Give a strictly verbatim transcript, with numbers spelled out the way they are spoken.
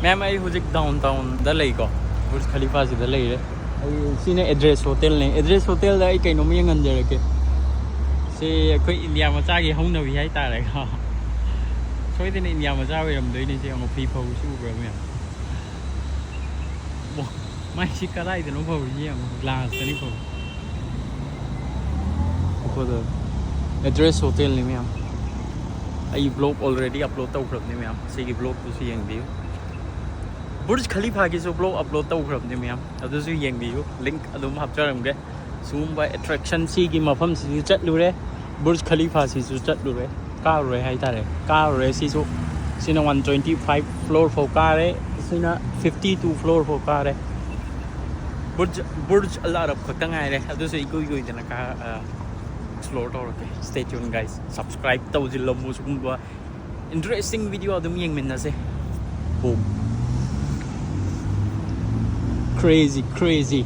ꯃꯦꯝ, ꯑꯩ ꯍꯧꯖꯤꯛ ꯗꯥꯎꯟ ꯇꯥꯎꯟꯗ ꯂꯩꯀꯣ, ꯕꯨꯔꯖ ꯈꯂꯤꯐꯥꯁꯤꯗ ꯂꯩꯔꯦ꯫ ꯑꯩ ꯁꯤꯅ ꯑꯦꯗ꯭ꯔꯦꯁ ꯍꯣꯇꯦꯜꯅꯦ꯫ ꯑꯦꯗ꯭ꯔꯦꯁ ꯍꯣꯇꯦꯜꯗ ꯑꯩ ꯀꯩꯅꯣꯝꯃ ꯌꯦꯡꯍꯟꯖꯔꯛꯀꯦ꯫ ꯁꯤ ꯑꯩꯈꯣꯏ ꯏꯟꯗꯤꯌꯥ ꯃꯆꯥꯒꯤ ꯍꯧꯅꯕꯤ ꯍꯥꯏꯇꯥꯔꯦꯀꯣ꯫ ꯁꯣꯏꯗꯅ ꯏꯟꯗꯤꯌꯥ ꯃꯆꯥ ꯑꯣꯏꯔꯝꯗꯣꯏꯅꯦ꯫ ꯁꯤ ꯌꯦꯡꯉꯣ, ꯐꯤ ꯐꯧꯕꯁꯤ ꯎꯕ꯭ꯔꯥ ꯃꯌꯥꯝ? ꯃꯣ-, ꯃꯥꯏꯁꯤ ꯀꯗꯥꯏꯗꯅꯣ ꯐꯧꯔꯤꯁꯤ ꯌꯦꯡꯉꯣ, ꯒ꯭ꯂꯥꯁꯇꯅꯤ ꯐꯧꯔꯤ꯫ ꯑꯩꯈꯣꯏꯗ ꯑꯦꯗ꯭ꯔꯦꯁ ꯍꯣꯇꯦꯜꯅꯤ ꯃꯌꯥꯝ꯫ ꯑꯩ ꯕ꯭ꯂꯣꯒ ꯑꯣꯜꯔꯦꯗꯤ ꯑꯞꯂꯣꯗ ꯇꯧꯈ꯭ꯔꯕꯅꯤ ꯃꯌꯥꯝ꯫ ꯁꯤꯒꯤ ꯕ꯭ꯂꯣꯒꯇꯨꯁꯨ ꯌꯦꯡꯕꯤꯌꯨ꯫ ꯕꯨꯔꯖ ꯈꯂꯤꯐꯥꯒꯤꯁꯨ ꯕ꯭ꯂꯣꯒ ꯑꯞꯂꯣꯗ ꯇꯧꯈ꯭ꯔꯕꯅꯤ ꯃꯌꯥꯝ, ꯑꯗꯨꯁꯨ ꯌꯦꯡꯕꯤꯌꯨ, ꯂꯤꯡꯛ ꯑꯗꯨꯝ ꯍꯥꯞꯆꯔꯝꯒꯦ꯫ ꯁꯤꯒꯨꯝꯕ ꯑꯦꯇ꯭ꯔꯦꯛꯁꯟ ꯁꯤꯒꯤ ꯃꯐꯝꯁꯤꯁꯨ ꯆꯠꯂꯨꯔꯦ, ꯕꯨꯔꯖ ꯈꯂꯤꯐꯥꯁꯤꯁꯨ ꯆꯠꯂꯨꯔꯦ, ꯀꯥꯔꯨꯔꯦ ꯍꯥꯏꯇꯥꯔꯦ꯫ ꯀꯥꯔꯨꯔꯦ ꯁꯤꯁꯨ꯫ ꯁꯤꯅ ꯋꯥꯟ ꯇ꯭ꯋꯦꯟꯇꯤ ꯐꯥꯏꯚ ꯐ꯭ꯂꯣꯔ ꯐꯥꯎ ꯀꯥꯔꯦ, ꯁꯤꯅ ꯐꯤꯐꯇꯤ ꯇꯨ ꯐ꯭ꯂꯣꯔ ꯐꯥꯎ ꯀꯥꯔꯦ꯫ ꯕꯨꯔꯖ, ꯕꯨꯔꯖ ꯑꯜ ꯑꯔꯕ ꯈꯛꯇ ꯉꯥꯏꯔꯦ, ꯑꯗꯨꯁꯨ ꯏꯀꯨꯏ ꯀꯨꯏꯗꯅ ꯀꯥ, ꯑ, ꯑꯦꯛꯁꯄ꯭ꯂꯣꯔ ꯇꯧꯔꯛꯀꯦ꯫ Stay tuned, guys. ꯁꯕꯁꯀ꯭ꯔꯥꯏꯕ ꯇꯧꯁꯤꯜꯂꯝꯃꯨ, ꯁꯤꯒꯨꯝꯕ ꯏꯟꯇꯔꯦꯁꯇꯤꯡ ꯚꯤꯗꯤꯑꯣ ꯑꯗꯨꯝ ꯌꯦꯡꯃꯤꯟꯅꯁꯦ꯫ Boom. Crazy, crazy.